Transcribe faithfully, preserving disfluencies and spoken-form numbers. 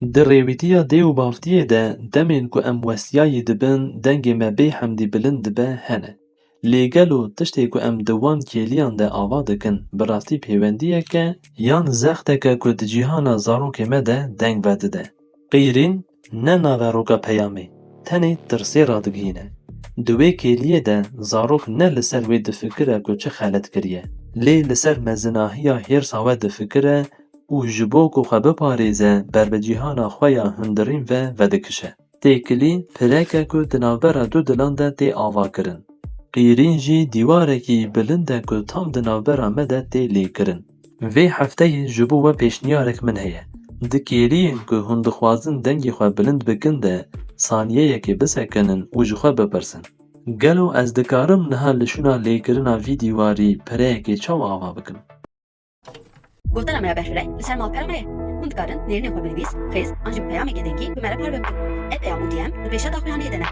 Di rêwîtiya dê û bavdiyê de demên ku em westiyayî dibin, dengê me bê hemdî bilind dibe, hene. Lê gelo tiştê ku em di wan kêliyan de ava dikin, bi rastî pêwendiyek e, yan zextek e ku di cîhana zarokê me de deng vedide? Qîrîn ne naveroka peyamê, tenê tirsê radigihîne. Di wê kêliyê de zarok ne li ser wê difikire ku çi xelet kiriye, lê li ser mezinahiya hêrsa we difikire û ji bo ku xwe biparêze ber bi cîhana xwe ya hundirîn ve vedikişe. Têkilî pirek e ku di navbera du dilan de tê avakirin. Qîrîn jî dîwarekî bilind e ku tam di navbera me de tê lêkirin. Vê hefteyê ji bo we pêşniyarek min heye. Di kêliyên ku hûn dixwazin dengê xwe bilind bikin de saniyeyekê bisekinin û ji xwe bipirsin, gelo ez dikarim niha li şûna lêkirina vî dîwarî pireyekê çawa ava bikim? Gotina me ya berfireh li ser malpera me ye. Hûn dikarin nêrînê xwe bi nivîs, xêz an jî bi peyamekê dengî bi me re parve bikin. Ev peyam û D M di pêşeta xuyaniyê de ne.